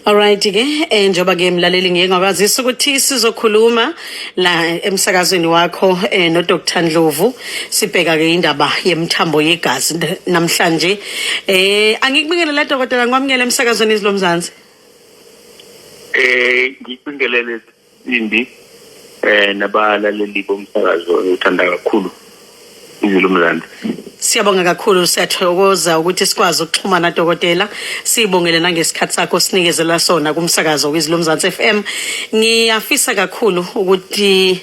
Alright ke, njoba ke mlaleli, ngiye ngabazisa ukuthi sizokhuluma la emsakazweni wakho no Dr Ndlovu. Sibheka ke indaba yemthambo yegazi namhlanje. Angikubingelele dokotela, ngikwamukele emsakazweni Izwi Lomzansi. Ngikubingelele Sindi nabalaleli bomsakazo engiwuthanda kakhulu, Izwi Lomzansi. Siyabonga kakhulu, siyathokoza ukuthi sikwazi ukuxhumana dokotela. Sibongele nangesikhathi sakho sinikezela sona kumsakazo Izwi Lomzansi FM. Ngiyafisa kakhulu ukuthi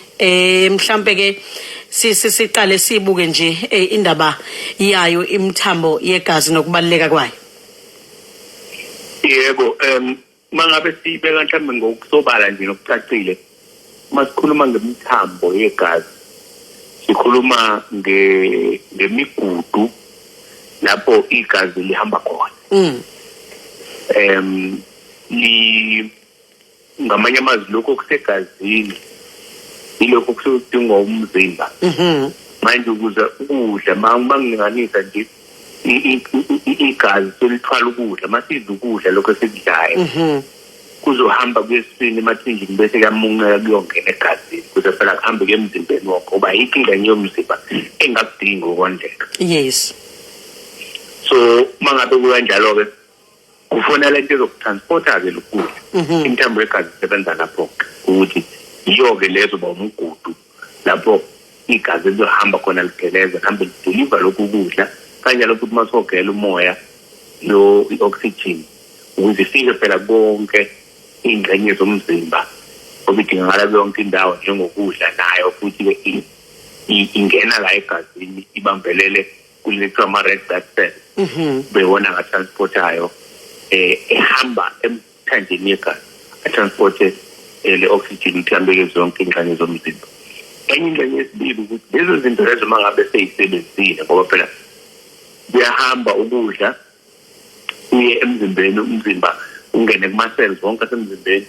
mhlambe ke siqale sibuke nje indaba yayo imithambo yegazi nokubaluleka kwayo. Yebo, mangabe sibeka mhlambe ngokusobala nje nokucacile, masikhuluma ngemithambo yegazi sikhuluma ngemigudu lapho igazi lihamba khona. Li ngamanye amazwi, lokho kusegazini yilokho kusuke kudingwa umzimba. Manje ukuze ukudla, mangilinganisa nje, igazi selithwala ukudla, masidla ukudla lokho esikudlayo kuzohamba kuye esiswini, emathinjini, bese kuyamunceka kuyongena egazini, kuze phela kuhambe kuye emzimbeni wonke, ngoba ayikho ingxenye yomzimba engakudingi ukondleka. So mangabe kukanjalo-ke, kufonela into ezokutransporta-ke lokudla. Imithambo yegazi isebenza lapho-ke, ukuthi yiyo-ke lezoba umgudu lapho igazi lizohamba khona, ligeleza, lihambe lideliva lokhu kudla, kanjalo futhi uma sogela umoya lo, i-oxygen, ukuze ifike phela konke iy'ngxenye zomzimba, ngoba idingakala yonke indawo njengokudla. Nayo futhi-ke ingena la egazini, ibambelele kulethwa ama-red blood cells, bewona ngatransportayo ehamba emthanjeni yegazi, atransporte le oxygen ukuthi ihambeke zonke iy'ngxenye zomzimba. Enye ingxenye yesibili ukuthi lezo zinto lezo, uma ngabe seyisebenzile, ngoba phela kuyahamba ukudla kuye emzimbeni, umzimba ungene kuma-cells wonke asemzimbeni,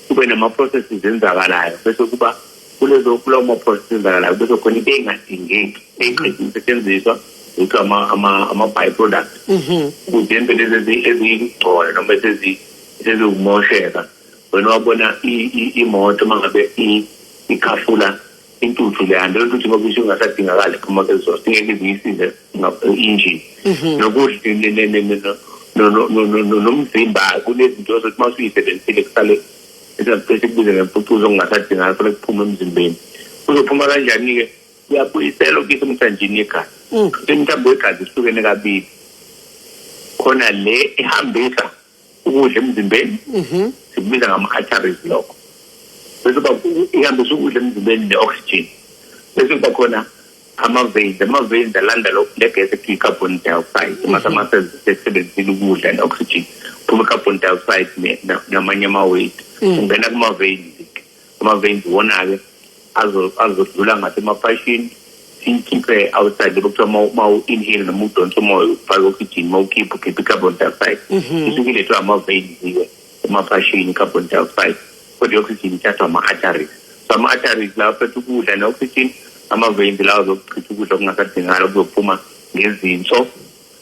kube nama-processes enzakalayo, bese kuba kulezo kulawo ma-process enzakalayo bese khona into engadingeki eyiqeda ukusetshenziswa, ukuthi ama-byproduct, ukuze into lezi eziyingcola noma seziwukumosheka. Wena wabona imoto uma ngabe ikhafula intuthu leya, leyo ntuthu ngoba isho ingasadingakali, phuma exhaust, ingeke iziyisize injini. Nokudla nomzimba kunezinto zokuthi uma usuyisebenzisile kusale esikubiza ngemfucuzo, okungasadingakali, kufanele kuphume emzimbeni. Kuzophuma kanjani-ke? Kuyabuyiselwa kuyisa emthanjini yegazi. Imithambo yegazi ihlukene kabili: khona le ehambisa ukudla emzimbeni, sikubiza ngama-arteries lokho, bese kuba ihambisa ukudla emzimbeni ne-oxygen, bese kuba khona ama-veins. Ama-veins alanda le gas ekuthiwa i-carbon dioxide. Uma ama-cells sesebenzisile ukudla ne-oxygen, kuphuma i-carbon dioxide namanye ama-waste, ungena kuma-veins. Ama-veins wona-ke azodlula ngasemaphashini, siyikhiphe outside. Lokho kuthiwa uma u-inhale noma udonsa umoya, ufake oxygen, uma ukhipha, ukhipha i-carbon dioxide. Isuke ilethwe ama-veins-ke emaphashini i-carbon dioxide, kodwa i-oxygen ithathwa ama-arteries. So ama-arteries lawa aphethe ukudla ne-oxygen, ama-veins lawa azokuchitha ukudla okungasadingakala, kuzophuma ngezinso.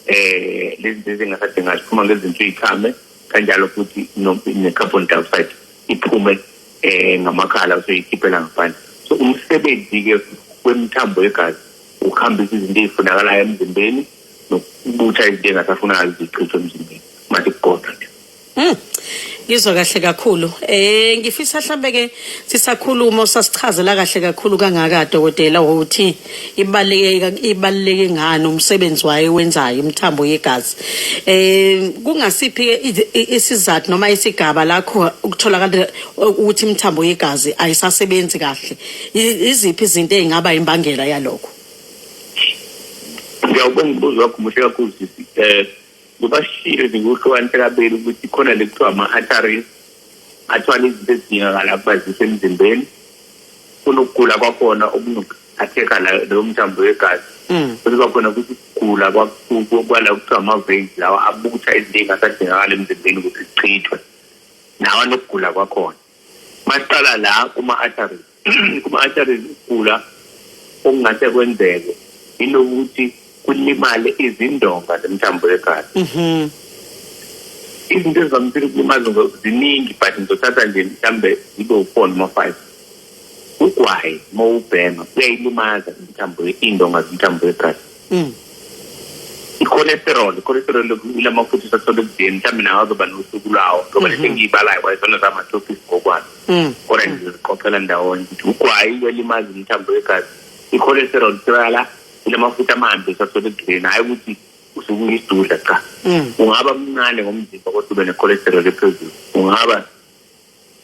Lezi zinto ezingasadingakali ziphuma ngezinso, iy'chame kanjalo futhi ne-carbon dioxide iphume ngamakhala, usuyikhiphela ngaphandle. So umsebenzi-ke wemithambo yegazi ukuhambisa izinto ey'funakalayo emzimbeni nokubutha izinto ey'ngasafunakali, zichithwe emzimbeni, mase kugodwa nje. Ngizwa kahle kakhulu. Ngifisa mhlambe ke sisakhuluma, usasichazela kahle kakhulu kangaka dokotela ukuthi ibaluleke ngani umsebenzi wayo wenzayo imithambo yegazi. Kungasiphi ke isizathu noma isigaba lakho ukutholakala ukuthi imithambo yegazi ayisasebenzi kahle? Iziphi izinto ezingaba imbangela yalokho? Ngiyawubonga umbuzo wakho, muhle kakhulu sisi. Ngoba sishilo nje ngokuhlukanisa kabili ukuthi khona le kuthiwa ama-arteries athwala izinto ezidingakala ukuba zisemzimbeni, kunokugula kwakhona okunoku-attack-a leyo mthambo wegazi, bese kwakhona ukuthi ukugula kwala kuthiwa ama-veins lawa abutha izinto ey'ngasadingakala emzimbeni ukuthi zichithwe, nawo anokugula kwakhona. Masiqala la kuma-arteries. Kuma-arteries, ukugula okungase kwenzeke yilokuthi kulimale izindonga zemthambo yegazi. Izinto ezivamisile ukulimaza ziningi, but ngizothatha nje mhlambe zibe u-4 noma 5. Ugwayi uma ubhema kuyayilimaza imithambo, iy'ndonga zomthambo wegazi. I-cholesterol ilamafutha esathola ekudleni, mhlawumbe nawo azoba nosuku lwawo, ngoba lento engiyibalayo kwayizona zama-topics ngokwami, kodwa ngizoziqoqela ndawonye ukuthi ugwayi uyalimaza imithambo yegazi, i-cholesterol itholakala ilamafutha amambi esathola ekudleni. Hhayi ukuthi usuke uyisidudla, cha. Ungaba mncane ngomzimba kodwa ube ne-cholesterol ephezulu, ungaba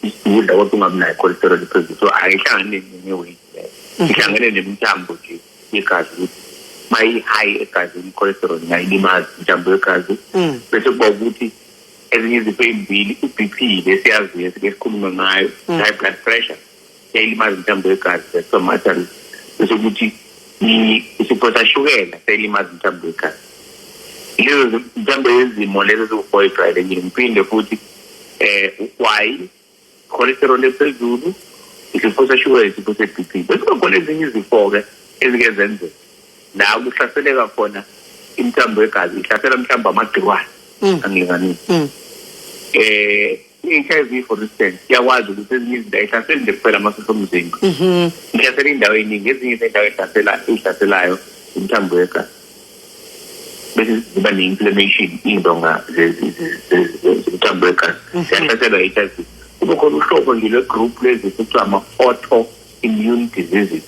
isidudla kodwa ungabi nayo i-cholesterol ephezulu. So ayihlangane ne-weight leyo, ihlangene nemithambo nje yegazi, ukuthi mayi-high egazini i-cholesterol ingayilimaza imithambo yegazi. Bese kuba ukuthi ezinye izifo ey'mbili, i-BP lesiyaziyo esike sikhulume ngayo, high blood pressure, iyayilimaza imithambo yegazi, that's arteries. Bese kuthi isifo sashukela siyayilimaza imithambo yegazi. Lezo mhlawumbe izimo lezo eziwu-four ejwayelekile. Ngiphinde futhi, ugwayi, cholesterol ephezulu, isifo sashukela, isifo se-BP. Bese kuba khona ezinye izifo-ke ezike zenzeka la kuhlaseleka khona imithambo yegazi, ihlasela mhlawumbe amagciwane. Angilinganisi. I-HIV, for instance, iyakwazi ukuthi ezinye izinto ayihlaseli nje kuphela amasosha omzimba, ihlasela indawo eyiningi. Ezinye izindawo ehlasela eyihlaselayo imithambo yegazi, bese ziba ne-inflammation, iy'ndonga zomthambo wegazi ziyahlaselwa i-HIV. Kube khona uhlobo nje lwe-group lezifo kuthiwa ama-auto immune diseases,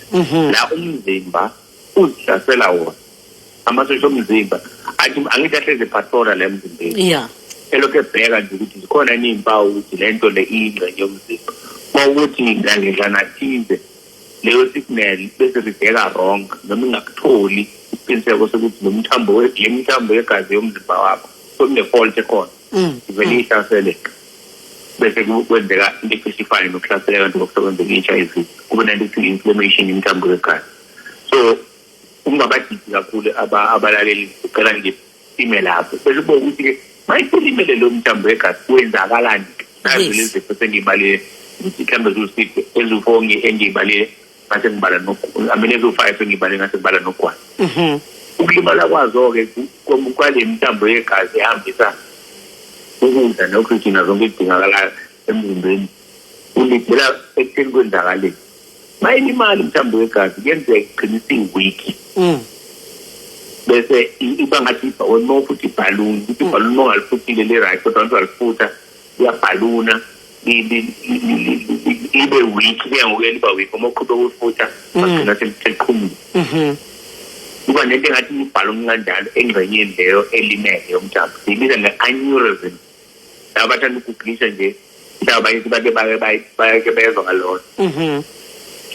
la umzimba uzihlasela wona. Amasosha omzimba athi angithi ahlezi epatrola la emzimbeni, elokhu ebheka nje ukuthi zikhona yini iy'mpawu ukuthi le nto le iyingxenye yomzimba. Uma ukuthi ngandledlana thize leyo signal bese ribheka wrong noma ingakutholi isiqiniseko sokuthi lo mthambo le mithambo yegazi yomzimba wakho sekune-fault ekhona, ivele ihlaseleke, bese kwenzeka into ecishe ifane nokuhlaseleka njengoba kusekwenzeka i-HIV, kube nento ekuthiwa i-inflammation imithambo yegazi. So ungabadidi kakhulu abalaleli, ucela nje ime lapho. Bese kuba ukuthi-ke mayiselimele lo mthambo wegazi kwenzakalani? Nazi lezi zifo sengiyibalile, mhlawumbe ziwu-six, eziwu-four engiyibalile ngase ngibala, I mean, eziwu-5 engiyibalile ngase ngibala nogwayi. Ukulimala kwazo-ke kwale mithambo yegazi ehambisa ukudla ne-oxygen zonke ezidingakalayo emzimbeni kulidela ekutheni kwenzakaleni. Mayilimala imithambo yegazi kuyenzeka igcine isiyi-weak, bese iba ngathi uma ufuthi ibhaluni, ukuthi ibhaluni uma ungalifuthile li-right, kodwa once walifutha liyabhaluna libe weak, kuya ngokuya liba weak. Uma uqhubeka ulifutha bagcina seliqhumile. Kuba nento engathi ibhaluni kanjalo engxenyeni leyo elimele yomthambo, siyibiza nge-aneurysm. Laba bathanda ukugulisha nje, mhlawumbe bayithi bake bake bezwa ngalona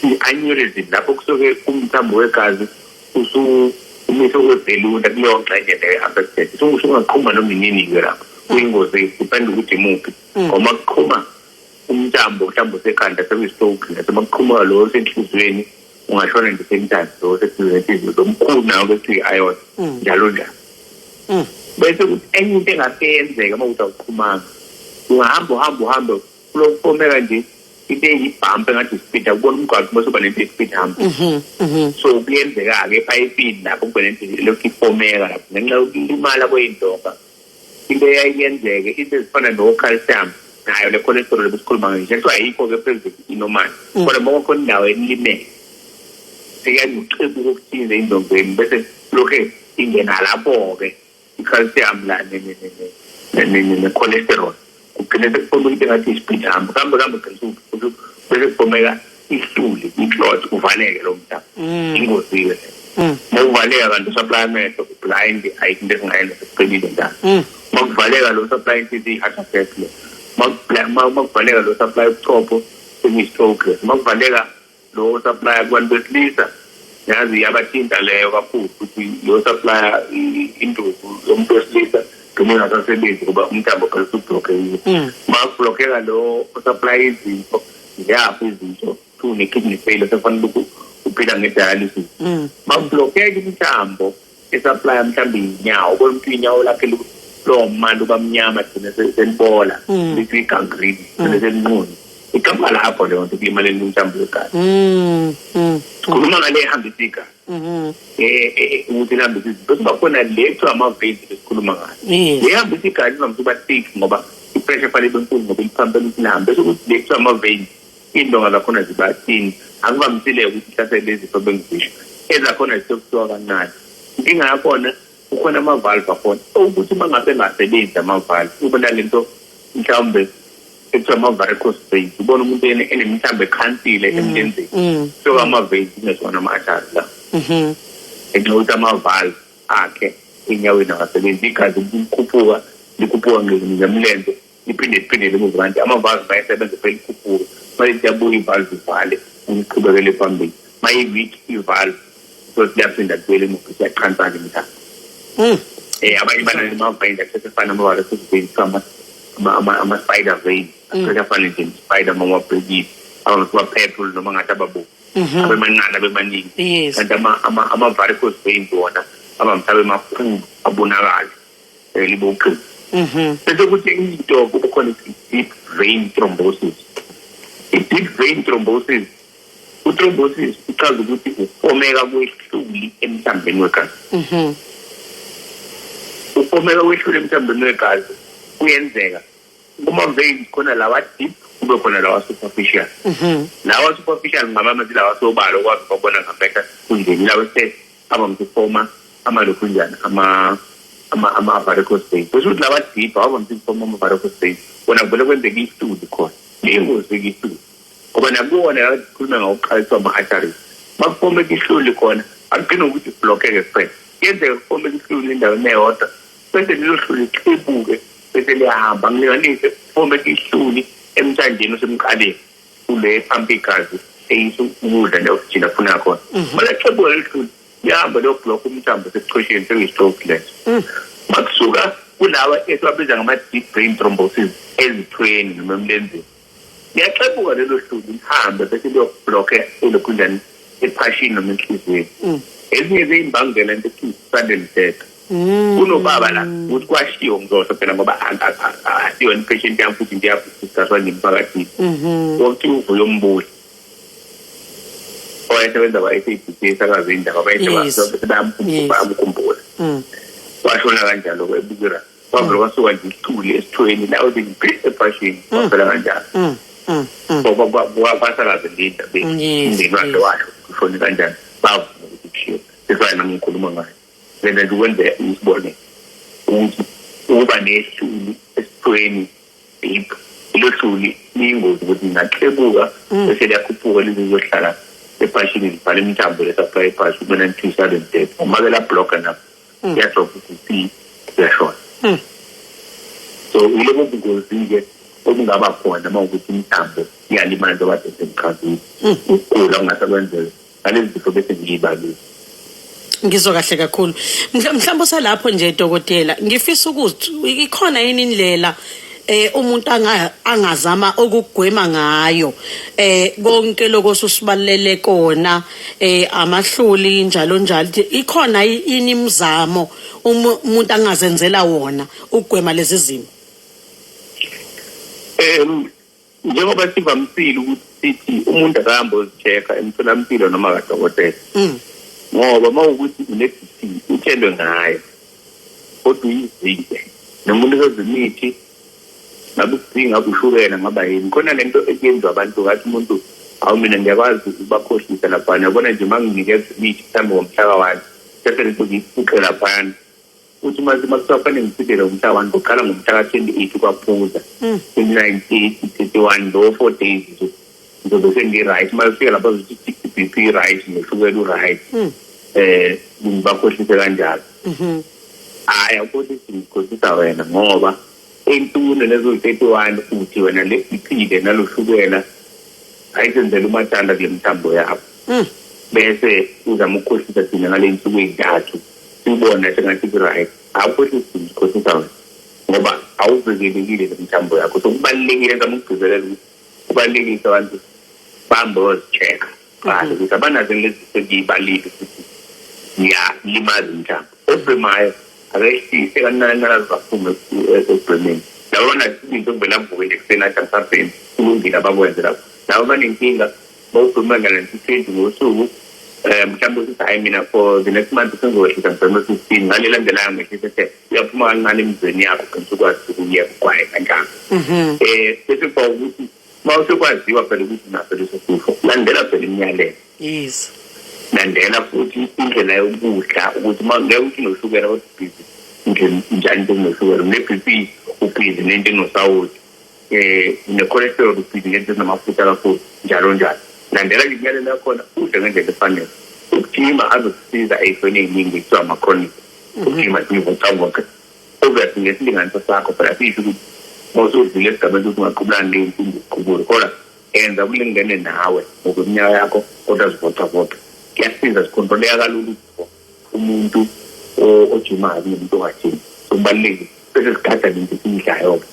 i-aneurysm, lapho kusuke umthambo wegazi usumise okwebheluna kuleyo ngxenye leyo affected. Usungaqhuma noma inini-ke lapho, kuyingozi, depend ukuthi imuphi. Ngoba kuqhuma umthambo mhlawumbe usekhanda, sekuyi-stroke leso. Uma kuqhumuka lo osenhliziyweni ungashona nje same time, lo oseduze nenhliziyo, lo mkhulu nawo kuthiwa i-aorta, njalo njalo. Bese kuthi enye into engase yenzeka, uma kuthi awuqhumanga, ungahamba uhambe uhambe, kulokufomeka nje into eyi-bump engathi i-speed, akubona umgwaqo bese uba nento ye-speed hump. So kuyenzeka-ke epayipini lapho kube nento elokhu ifomeka lapho ngenxa yokulimala kwey'ndonga. Into eyayiyenzeke, into ezifana no-calcium nayo le cholesterol ebesikhuluma ngayo nje, kuthiwa ayikho-ke phezulu, i-normal, kodwa uma kwakhona indawo elimele sekuyakuxebuka okuthize ey'ndongeni, bese lokhe ingena lapho-ke i-calcium la ne-cholesterol, kugcine sekufomeka into engathi i-speed hump. Kambe kambe gcine bese kufomeka ihluli, i-clot, uvaleke lo mthambo. Ingozi-ke leyo. Uma uvaleka kanti u-supply amehlo, blind, ayikho into esingayenza, sekuqinile njalo. Uma kuvaleka lo supply inhliziyo, i-heart attack le. Uma kuvaleka lo supply ubuchopho, sekuyi-stroke le. Uma kuvaleka lo supply kubantu besilisa, yazi iyabathinta leyo kakhulu ukuthi lo supply induku yomuntu wesilisa gcine ingasasebenzi ngoba umthambo phela usublockekile. Uma kublockeka lo supply izinso, ziyafa izinso, une-kidney failure, sekufanele uphila nge-dialysis. Uma kublockeka imithambo e-supplya mhlawumbe inyawo, ubona umuntu inyawo lakhe loma luba mnyama, gcine selibola, lithi i-gangrene, gcine selinqunu. Iqhamuka lapho leyo nto kulimaleni umthambo wegazi. Sikhuluma ngale ehambisa igazi. Ukuthi lihambisa izinto. Bese kuba khona le kuthiwa ama-veins esikhuluma ngayo. Le ehambisa igazi ivamise ukuba thick ngoba i-pressure fanele ibe nkulu ngoba iliphampela ukuthi lihambe. Bese kuthi le kuthiwa ama-veins iy'ndonga zakhona ziba thin. Akuvamisile ukuthi ihlasele lezi zifo bengizisho. Ezakhona zitokuthiwa kancane. Inkinga yakhona kukhona ama-valve akhona okuthi uma ngabe engasebenzi ama-valve ube nalento mhlawumbe ekuthiwa ama-varicose veins, ubona umuntu enemithambo ekhansile emlenzeni, so ama-veins kungesona ama-arteries la. Ngenxa yokuthi ama-valve akhe enyaweni akasebenzi, igazi likhuphuka likhuphuka ngemlenze liphinde liphinde limuva, kanti ama-valve mayesebenza phela likhuphuka, manje liyabuya i-valve ivale liqhubekele phambili, mayi-weak i-valve so liyaphinda libuyele emuva, siyaqhansana imithambo. Abanye banama-veins asefana ama-varicose veins, ama-spider veins afana nje spider uma wabhekile, abangasiba purple noma ngathi ababomvu, abe mancane abe maningi, kanti ama-varicose veins wona abamhlaba emakhulu abonakale libe uqiniso. Bese kuthi into kube khona i-deep vein thrombosis. I-deep vein thrombosis, u-thrombosis uchaza ukuthi ukufomeka kwehluli emthambeni wegazi. Ukufomeka kwehluli emthambeni wegazi kuyenzeka kuma-veins, khona lawa deep kube khona lawa superficial. Lawa superficial ngaba manje lawa sobala okwazi ukubona ngamehlo kunjeni, lawa se abamsifoma amalokhunjana ama varicose veins. Bese ukuthi lawa deep awavamisa ukufoma ama varicose veins, wona kuvele kwenzeka ihluli khona, liyingozi ihluli, ngoba nakuwona la sikhuluma ngokuqaliswa ama-arteries, makufomeka ihluli khona akugcina ukuthi kublockeke kuphela, kuyenzeka kufomeka ihluli endaweni eyodwa bese lelo hluli liqhibuke bese liyahamba. Ngilinganise, kufomeka ihluli emthanjeni osemqaleni kule phambi igazi eyisa ukudla ne-oxygen afuna khona, malaqhebuka lelo hluli liyahamba liyobhlokha umthambo sebuchosheni, sekuyi-stroke leso. Makusuka kulawa esiwabiza ngama-deep vein thrombosis ezithweni noma emlenzeni, liyaxebuka lelo hluli lihambe bese liyobhlokha elokhunjani ephashini noma enhliziyweni. Ezinye zeyimbangela into ekuthiwa sudden death. Kunobaba la ukuthi kwashiwo, ngizosho phela ngoba asiyona i-patient yami futhi ngiyadiscusswa nje emphakathini, kwakuthiwa uVuyo Mbuli owayesebenza kwa-SABC esakaza indaba, bayamkhumbula, washona kanjalo ebukira, kwavele kwasuka nje isithuli esithweni la uthi ngiphi ephashini, kwaphela kanjalo. Kwasakaza nje indaba, umndeni wakhe washo ushone kanjani, bavuma ukuthi kushiwo sifane nami ngikhuluma ngayo. Lena nje ukwenza isibonelo ukuthi ukuba nehluli esithweni deep, ilo hluli liyingozi ukuthi lingaxebuka bese liyakhuphuka lize lizohlala ephashini, libhala imithambo lesupply ephashi, kube nanti sudden death. Uma-ke labhlokha napho kuyadropha i-BP, kuyashona. So yilobo bungozi-ke obungaba khona uma ukuthi imithambo iyalimala, njengoba sengichazile, ukugula kungase kwenzeke ngalezi zifo bese ngiyibalile. Ngizwa kahle kakhulu. Mhlawumbe usalapho nje dokotela, ngifisa ukuthi ikhona yini indlela umuntu angazama ukugwema ngayo konke lokho osusibalele kona, amahluli njalo njalo, ikhona yini imizamo umuntu angazenzela wona ukugwema lezi zimo? Njengoba sivamisile ukuthi sithi umuntu akahambe ozi-check-a emtholampilo noma kadokotela, ngoba uma ukuthi une-BP utshelwe ngayo kodwa uyizile, noma unikezwe imithi, ngabe u-BP, ngabe ushukela, ngaba yini, khona lento ekuyenziwa abantu ngathi umuntu awu mina ngiyakwazi ukubakhohlisa laphana, yabona nje uma nginikeza imithi mhlawumbe ngomhlaka 1 bese lento ngiyifuqe laphana, uthi uma kuthiwa kufanele ngiphindele ngomhla 1, kuqala ngomhla ka-28 kwaphuza, 29, 30, 31, lo 4 days nje ngizobe sengi-right. Uma ufika lapho bazothi i-BP right noshukela u-right, ngibakhohlise kanjalo. Hhayi, awukhohlisi, ngikhohlisa wena, ngoba entune lezo 31 uthi wena le BP le nalo shukela ayisenzela umathanda kule mithambo yakho, bese uzama ukukhohlisa thina ngale nsuku ey'ntathu sibone sengathi ku-right. Awukhohlisi, ngikhohlisa wena ngoba awuvikelekile le mithambo yakho. So kubalulekile, zama ukugcizelela ukuthi kubalulekile abantu bahambe bayozi-check-a kahle ukuthi abanazo lezi zifo engiyibalile ukuthi ngiyalimaza imithambo. Obhemayo akehlise kancane azaphume ekubhemeni. Labo banasibindi sokuvele avuke nje ekuseni athi angisabhemi, kulungile abakwenze lapho. Labo banenkinga bawubhema kanjani 20 ngosuku, mhlawumbe uthi hhayi mina for the next month sengizowehlisa ngibhema 15, ngale landelayo ngehlise 10, uyaphuma kancane emizweni yakho ugcine usukwazi ukuyeka ugwaye kanjalo. Bese kuba ukuthi uma usekwaziwa phela ukuthi unaso leso sifo, landela phela imiyalelo. Yes. Landela futhi indlela yokudla, ukuthi uma ngeke uthi unoshukela kodwa ubhizi njani into enoshukela, une-BP ubhizi nento enosawoti, une-cholesterol ubhizi ngento ezinamafutha kakhulu, njalo njalo. Landela nje imiyalelo yakhona, udle ngendlela efanele. Ukujima azokusiza ey'fweni ey'ningi ekuthiwa ama-chronic. Ukujima zivocavoca obviously ngesilinganiso sakho, phela sisho ukuthi uma usudlule esigabeni sokuthi ungaqhubulana ney'nsimbi uziqhubule, kodwa enza kulingene nawe ngokweminyaka yakho, kodwa zivocavoca. Kuyasiza, zikhontroleka kalula izifo umuntu ojimayo kunomuntu ongajimi. So kubalulekile bese sigada nento esiyidlayo-ke,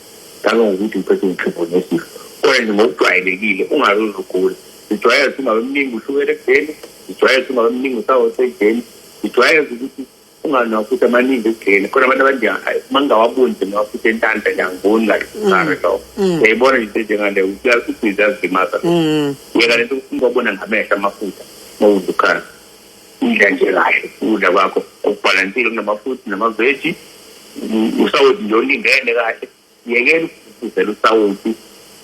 kangangokuthi ngiphethe ngisifo nesifo. Kodwa nje ngokujwayelekile ungaze uzugule, zijwayeze ukuthi ungabe mningi ushukela ekudleni, zijwayeze ukuthi ungabe mningi usawoti ekudleni, zijwayeze ukuthi unganwa futhi amaningi ekudleni. Khona abantu abanje uma ngingawaboni nje ngiwafutha enhlanhla nje, angiboni kahle usare lokho. Uyayibona nje into enjengaleyo, ubhizi yazilimaza. Yeka lento ukuthi ungawabona ngamehlo amafutha uma udla ukhara. Udla nje kahle ukudla kwakho okubhalansile, kunamafruit namaveji, usawoti nje olingene kahle. Yekela ukugqugquzela usawoti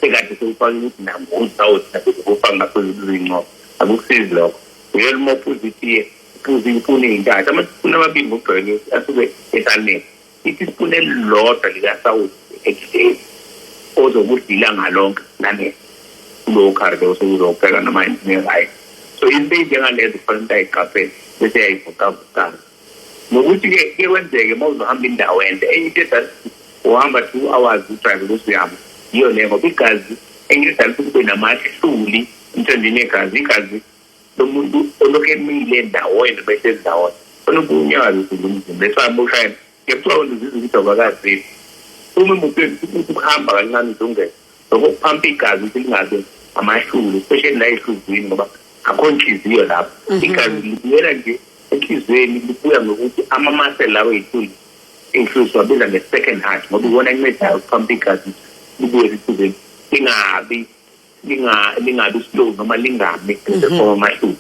sekade sewufake ukuthi nangu usawoti nasekufa ngaphezulu uzincoma, akukusizi lokho. Yekela uma uphuza itiye, uphuza iy'puni ey'ntathu, amasipuni amabili ngokujwayelekile asuke esanele. Itisipuni elilodwa likasawoti ekudleni ozokudla ilanga lonke lanele kulowo khari lowo osekuzopheka noma ne-rice. So into ey'njengalezo kufanele umuntu ayiqaphele bese eyayivocavocana. Nokuthi-ke kuye kwenzeke uma uzohamba indawo ende, enye into edala uhamba 2 hours udrive bese uyama, yiyo leyo, ngoba igazi, enye into edala ukuthi kube namahluli emthanjeni yegazi, igazi lomuntu olokhu emile endaweni noma ehlezi ndawonye, funa ukunyakazisa nje umzimba esihamba ushayela. Ngiyakuthiwa wena uzizwa ukuthi awukakazeli uma emotweni, ukuthi ukuhamba kancane nje ungene, lokho kuphampa igazi ukuthi lingabe amahluli, especially la ehluzini, ngoba akho nhliziyo lapho. Igazi libuyela nje enhliziyweni, libuya ngokuthi ama-muscle lawo ey'hluli ey'hluli siwabiza nge-second heart, ngoba iwona encedayo ukuphampa igazi libuye enhliziyweni, lingabi slow noma lingami bese amahluli.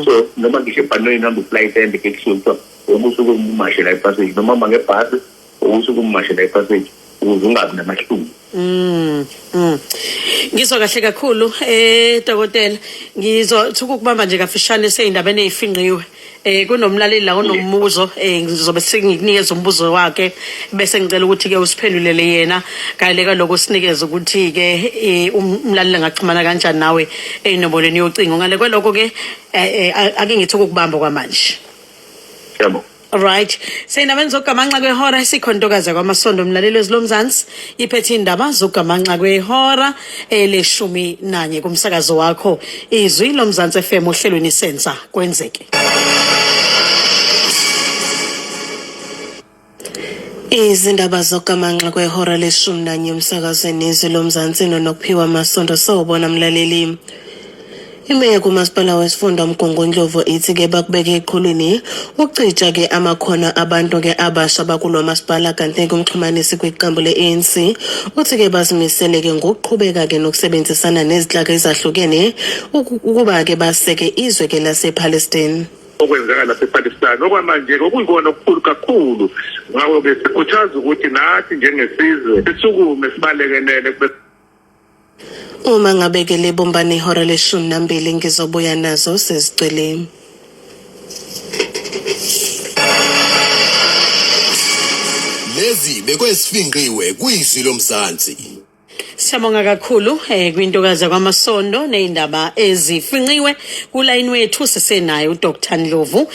So noma ngisho ebhanoyini uhamba iflight ende ke kusuke kuthiwa ukusuke umashe la epassage, noma uhamba ngebhasi ukusuke umashe la epassage, ukuze ungabi namahluli. Ngizwa kahle kakhulu, dokotela. Ngizwa ukubamba nje kafishane seyindabeni ezifinqiwe. Kunomlaleli la onombuzo, ngizobe sengikunikeza umbuzo wakhe bese ngicela ukuthi ke usiphendulele yena kale kaloko sinikeze ukuthi ke umlaleli angaxhumana kanjani nawe eyinombolweni yocingo. Ngale kwalokho ke ake ngithi ukubamba kwamanje. Yabo. Alright. Seyindabeni zokugamanxa kwehora isikhontokazi kwamasondo, umlaleli wezilomzansi iphethe indaba zokugamanxa kwehora eleshumi nanye kumsakazo wakho Izwi Lomzansi FM, ohlelweni Senza Kwenzeke. Izindaba zokugamanxa kwehora leshumi nanye emsakazweni Izwi Lomzansi noNokuphiwa Masondo. Sawubona mlaleli. Imeya kumasipala wesifunda uMgungundlovu ithi-ke bakubeke eqhulwini ukucija-ke amakhono abantu-ke abasha bakulo masipala, kanti-ke umxhumanisi kwiqembu le-ANC uthi-ke bazimisele-ke ngokuqhubeka-ke nokusebenzisana nezinhlaka ezahlukene ukuba-ke baseke izwe-ke lasePalestine. Okwenzeka lasePalestine okwamanje okuyikona okukhulu kakhulu, ngakho-ke sikhuthaza ukuthi nathi njengesizwe sisukume sibalekelele kube Uma ngabe-ke libumbane ihora leshumi nambili, ngizobuya nazo sezicweleni. Lezi bekwesifinqiwe kwiZwi Lomzansi. Siyabonga kakhulu kwintokazi kwamasondo nezindaba ezifinqiwe. Kulayini wethu sisenaye uDr Ndlovu,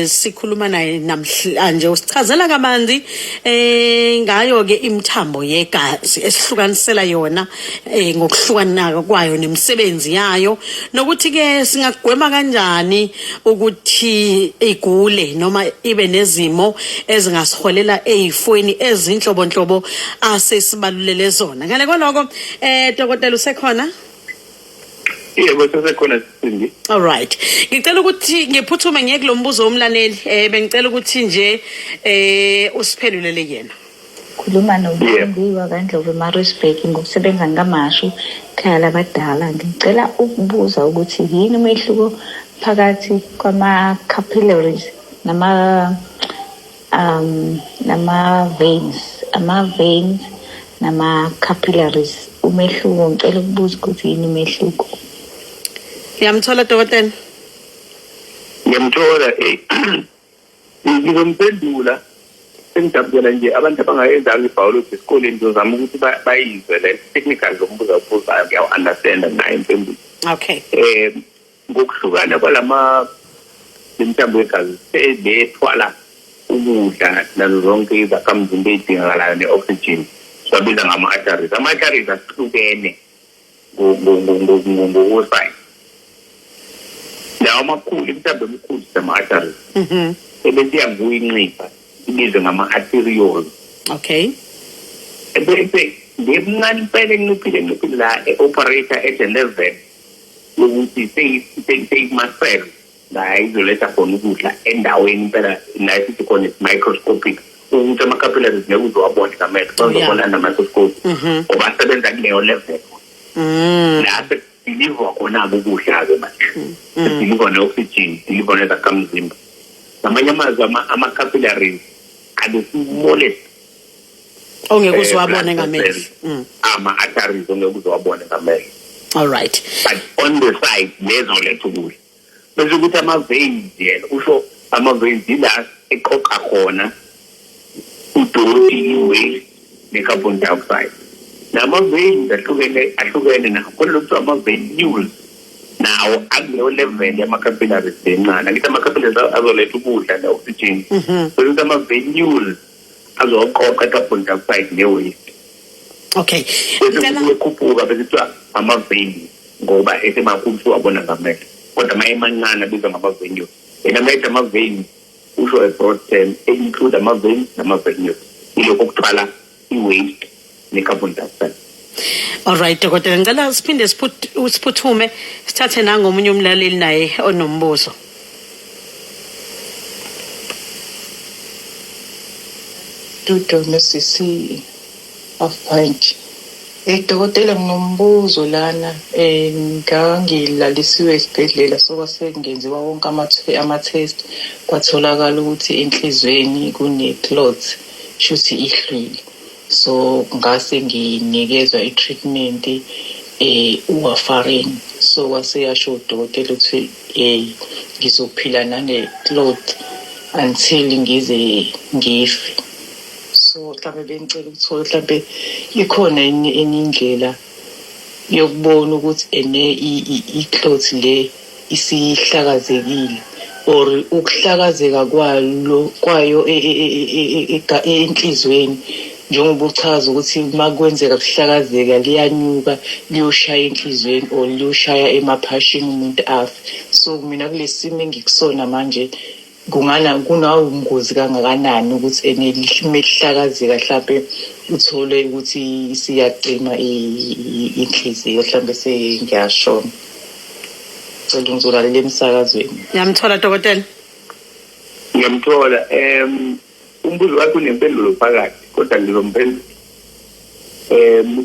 sikhuluma naye namhlanje, usichazela kabanzi ngayo ke imithambo yegazi, esihlukanisela yona ngokuhlukana kwayo nemisebenzi yayo, nokuthi ke singagwema kanjani ukuthi igule noma ibe nezimo ezingasiholela ezifweni ezinhlobonhlobo asesibalulele zona. Ngale kwaloko, dokotela, usekhona? Yebo, sesekhona, Sindi. All right. Ngicela ukuthi ngiphuthume ngiye kulombuzo womlaleli. Bengicela ukuthi nje usiphendulele yena. Khuluma noMthembiwa kaNdlovu eMaritzburg ngokusebenza ngamashu ekhaya labadala. Ngicela ukubuza ukuthi yini umehluko phakathi kwama-capillaries nama nama-veins, ama-veins nama-capillaries. Umehluko ngicela ukubuza ukuthi yini umehluko. Ngiyamthola dokotela. Ngiyamthola eh ngizomphendula sengijabukela nje abantu abangayenzanga i-biology esikoleni ngizozama ukuthi bayizwe le technical lo mbuzo awubuzayo ngiyawu-understanda nayo impendulo. Okay. Ngokuhlukana kwalama lemthambo yegazi lethwala ukudla nazo zonke izakhamzimba ey'dingakalayo ne-oxygen siwabiza ngama-arteries. Ama-arteries ahlukene ngokosayizi. Lawa amakhulu, imithambo emikhulu sama-arteries. Ebese iyanguya incipha ibizwe ngama-arterioles. Okay. Ebese ngemncane impela enciphile enciphile la e-operator at a level yokuthi seyimasel la izoletha khona ukudla endaweni impela la esithi khona is microscopic ukuthi ama-capillaries ngeke uze wabone ngamehlo bazobona under microscope ngoba asebenza kuleyo level la sekudilivwa khona-ke ukudla-ke manje sedilivwa ne-oxygen dilivwa nezakhamzimba. Ngamanye amazwi ama-capillaries are the smallest ongeke uze wabone blood ngamehlo. vessels, ama-arteries ongeke uze wabone ngamehlo. All right. But on the side lezoletha ukudla. Bese ukuthi ama-veins yena usho ama-veins ila eqoqa khona udoti, i-waste ne-carbon dioxide. Nama-veins ahlukene ahlukene nawo. Khona lokuthiwa ama-venules nawo akuleyo level yama-capillaries encane. Angithi ama-capillaries azoletha ukudla ne-oxygen. Bese ukuthi ama-venules azoqoqa i-carbon dioxide ne-waste. Okay. Bese Ngicela kukhuphuka bese kuthiwa ama-veins ngoba esemakhulu usuwabona ngamehlo. Kodwa uma emancane abizwa ngama-venules. Yena uma ethi ama-veins usho a broad term include ama-veins nama-venules. Yilokho okuthwala i-waste ne-carbon dioxide. All right dokotela, ngicela siphinde siphuthume sithathe nangomunye umlaleli naye onombuzo. Studio no-CC of Point. Dokotela nginombuzo lana ngangilalisiwe esibhedlela so kwase kungenziwa wonke ama-test kwatholakala ukuthi enhlizweni kune-clot shuthi ihlwile. So ngase nginikezwa i-treatment uwarfarin. So kwase yasho udokotela ukuthi ngizophila nane-clot until ngize ngife. So mhlawumbe bengicela ukuthola mhlawumbe ikhona enye indlela yokubona ukuthi ene i-clot le isihlakazekile or ukuhlakazeka kwalo kwayo enhlizweni njengoba uchaza ukuthi uma kwenzeka kuhlakazeka liyanyuka liyoshaya enhlizweni or liyoshaya emaphashini umuntu afe. So mina kulesimo engikusona manje kungana kunawungozi kangakanani ukuthi ene lihlakazeka mhlambe uthole ukuthi siyacima inhliziyo mhlambe sengiyashona. Cela ngizolalela emsakazweni. Ngiyamthola dokotela. Ngiyamthola. Umbuzo wakhe unempendulo phakathi kodwa ngizomphendula.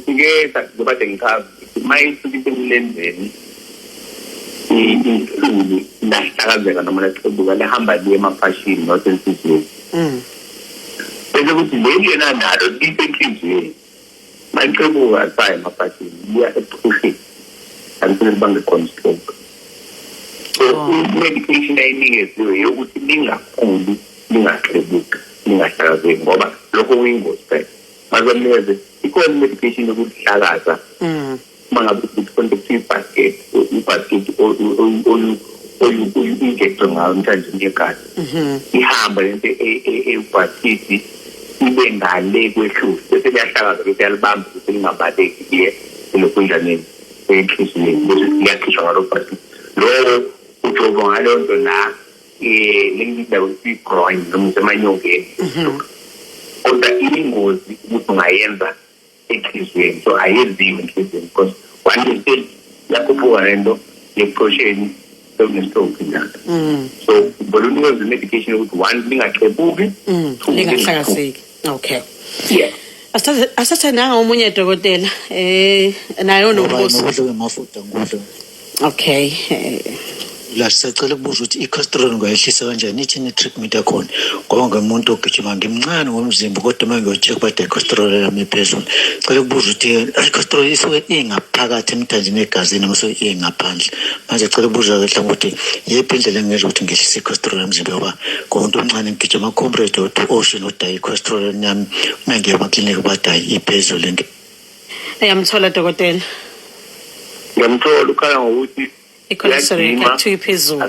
Sike ngoba sengichaza ukuthi mayisuke isemlenzeni ihlulu lahlakazeka noma laxebuka lihamba liye emaphashini not enhliziyweni. Bese kuthi leli yena nalo lisenhliziyweni malixebuka alisayi emaphashini liya ebuchosheni until libange khona stroke. So i-medication ayinikeziwe yokuthi lingakhuli lingaxebuki lingahlakazeki ngoba lokho kuyingozi phela. Bazomnikeze ikhona i-medication yokuhlakaza uma ngabe ukuthi khona kuthiwa ibasket ibasket oyu-injectwe ngayo emthanjeni yegazi ihamba lento ebhaskidi ibe ngale kwehluzi bese liyahlakaza bese yalibamba bese lingabaleki liye elokhunjaneni enhliziyweni bese liyakhishwa ngalo bhaskidi lowo ujova ngaleyo nto la lendawo i-groin noma isemanyongeni. Kodwa iyingozi ukuthi ungayenza enhliziyweni, so ayenziwe enhliziyweni because one mistake yakhuphuka lento ebuchosheni sekune-stroke njalo. So ubona unikeza i-medication yokuthi one lingaxebuki, two lingahlakazeki. Okay. Yeah. Asathathe nanga omunye, dokotela, nayo Ngoba nombuzo. Nokudla kwemafutha ngikudla. Okay. La sisacela ukubuza ukuthi i-cholesterol ungayehlisa kanjani, ithini i-treatment yakhona, ngoba ngumuntu ogijima, ngimncane ngomzimba, kodwa uma ngiyo-check bade i-cholesterol yami iphezulu. Cela ukubuza ukuthi i-cholesterol isuke ingaphakathi emthanjeni egazini noma isuke ingaphandle? Manje cela ukubuza-ke mhlawumbe ukuthi yiphi indlela engenza ukuthi ngehlise i-cholesterol emzimbeni, ngoba ngumuntu omncane, ngigijima ama-Comrade or Ocean, kodwa i-cholesterol yami uma ngiya emaklinikhi bathi hhayi, iphezulu. Uyamthola, dokotela? Ngiyamthola, ukhala ngokuthi I-cholesterol uyagijima, kuthiwa iphezulu.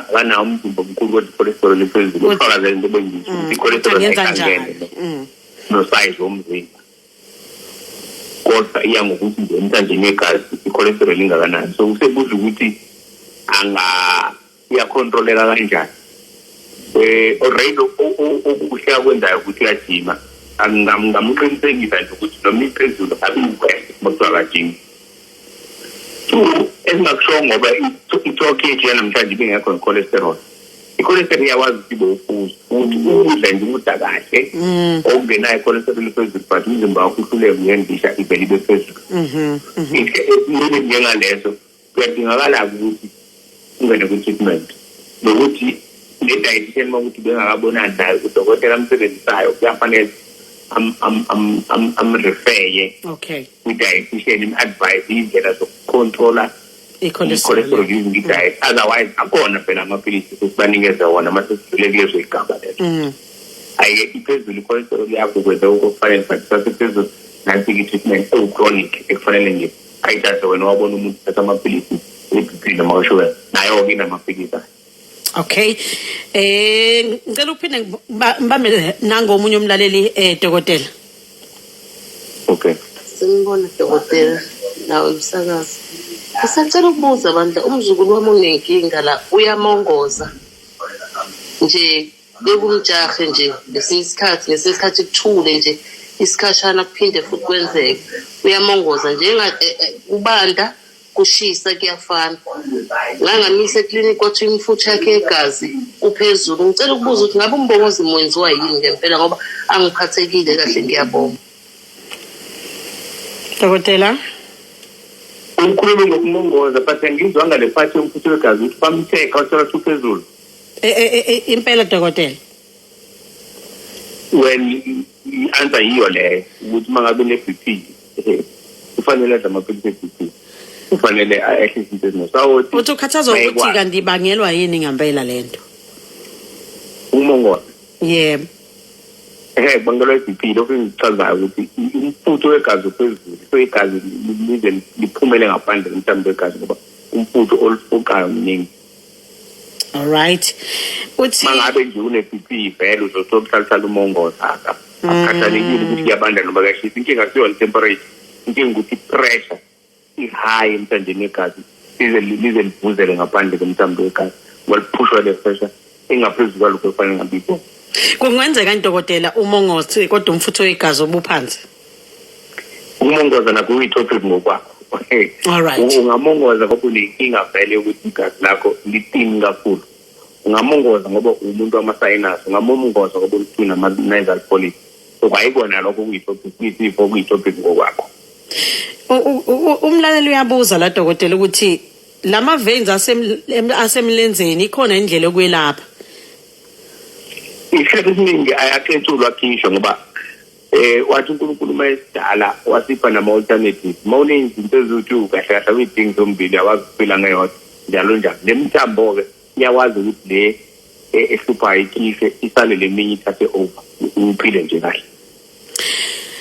Akanawo umzimba omkhulu kodwa i-cholesterol iphezulu. Ufakazela into bengisho ukuthi i-cholesterol Angenza ayihlangene njani? No-size womzimba, kodwa iya ngokuthi nje emthanjeni yegazi i-cholesterol ingakanani. So usebuza ukuthi anga iyakhontroleka kanjani. Already okuhle akwenzayo ukuthi uyajima. Ngingamuqinisekisa nje ukuthi noma iphezulu akuyiwese uma kuthiwa akajimi. Two, esingakusho ngoba i-talk yethu yanamhlanje ibingekho nge-cholesterol, i-cholesterol iyakwazi ukuthi ibe ufuzo, ukuthi udla nje ukudla kahle okungenayo i-cholesterol ephezulu, but umzimba wakho uhluleke uyendisha, ivele ibe phezulu. Esimeni njengaleso kuyadingakala-ke ukuthi ungene kwi-treatment, nokuthi ne-dietitian uma ukuthi bengakabonani naye udokotela amsebenzisayo, kuyafanele am-refer-ye kwi-dietitian, im-advise iy'ndlela zokucontrola i-cholesterol. I-cholesterol using i-diet. Otherwise akhona phela amaphilisi sesibanikeze wona uma sesidlule kulezo y'gaba lezo. Ayike iphezulu i-cholesterol yakho, kwenze okufanele, but sasephezulu, nansi-ke i-treatment ewu-chronic ekufanele nje ayithathe. Wena wabona umuntu uthatha amaphilisi e-BP noma ushukela, nayo-ke inamaphilisi ayo. Okay, ngicela uphinde ngibambe nangomunye umlaleli, dokotela. Okay. Sanibona, dokotela, nawe msakazi. Ngisacela ukubuza bandla, umzukulu wami unenkinga la, uyamongoza nje bekumjahe nje ngesinye isikhathi, ngesinye isikhathi kuthule nje isikhashana, kuphinde futhi kwenzeke. Uyamongoza nje kubanda kushisa kuyafana. Ngangamisa eklinikhi kwathiwa imifutho yakhe yegazi uphezulu. Ngicela ukubuza ukuthi ngabe umbongozi mwenziwa yini ngempela, ngoba angiphathekile kahle. Ngiyabonga. Dokotela. Ukhulume ngokumongoza, but angizwanga le part yomfutho wegazi, ukuthi bam-check-a wathola ukuthi uphezulu. Impela, dokotela. Well, i-answer yiyo leyo, ukuthi uma ngabe une-BP, kufanele adle amaphilisi e-BP, kufanele ehlise into ezinosawoti. Uthi ukhathazwa ukuthi kanti ibangelwa yini ngempela lento. Umongoza? Yebo. Kubangelwa i-BP. Lokho engikuchazayo ukuthi umfutho wegazi uphezulu, so igazi lize liphumele ngaphandle komthambo wegazi ngoba umfutho olufuqayo mningi. Alright, uthi Mangabe nje une-BP vele uzothola uhlala umongoza, akukhathalekile ukuthi kuyabanda noma kuyashisa. Inkinga akuyona i-temperature, inkinga ukuthi i-pressure i-high emthanjeni wegazi, lize livuzele ngaphandle komthambo wegazi ngoba liphushwa le pressure engaphezu kwalokho ekufanele ngabe ikona. Kungenzeka, dokotela, umongozi kodwa umfutho wegazi obuphansi? Ukumongoza nakho kuyi-topic ngokwakho. Ungamongoza ngoba unenkinga vele yokuthi igazi lakho lithin kakhulu, ungamongoza ngoba umuntu wama-sinus, ungamongoza ngoba unama-nasal polyp, so kwayikona lokho kuyi-topic, kuyisifo, kuyi-topic ngokwakho. Umlaleli uyabuza la, dokotela, ukuthi lama veins asemlenzeni ikhona indlela yokwelapha? Isikhathi esiningi ayaketulwa, akhishwa, ngoba wathi uNkulunkulu uma esidala wasipha nama-alternatives. Uma unezinto eziwu-two, kahle kahle awuyidingi zombili, awazi ukuphila ngeyodwa, njalo njalo. Le mithambo-ke iyakwazi ukuthi le ehluphayo ikhishwe, isale leminye ithathe over, uphile nje kahle.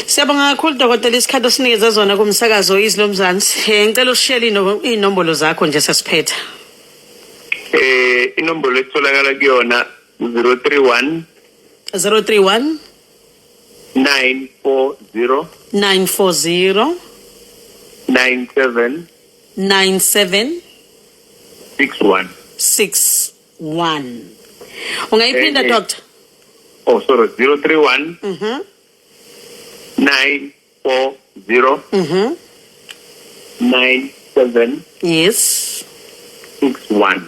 Siyabonga kakhulu, dokotela, isikhathi osinikeze zona kumsakazo Izwi Lomzansi. Ngicela usishiyele iy'nombolo zakho nje sesiphetha. Inombolo esitholakala kuyona 031 031 940 940 97 97 61. 61. Ungayiphinda, doctor? Oh, sorry, 031 940 97 61.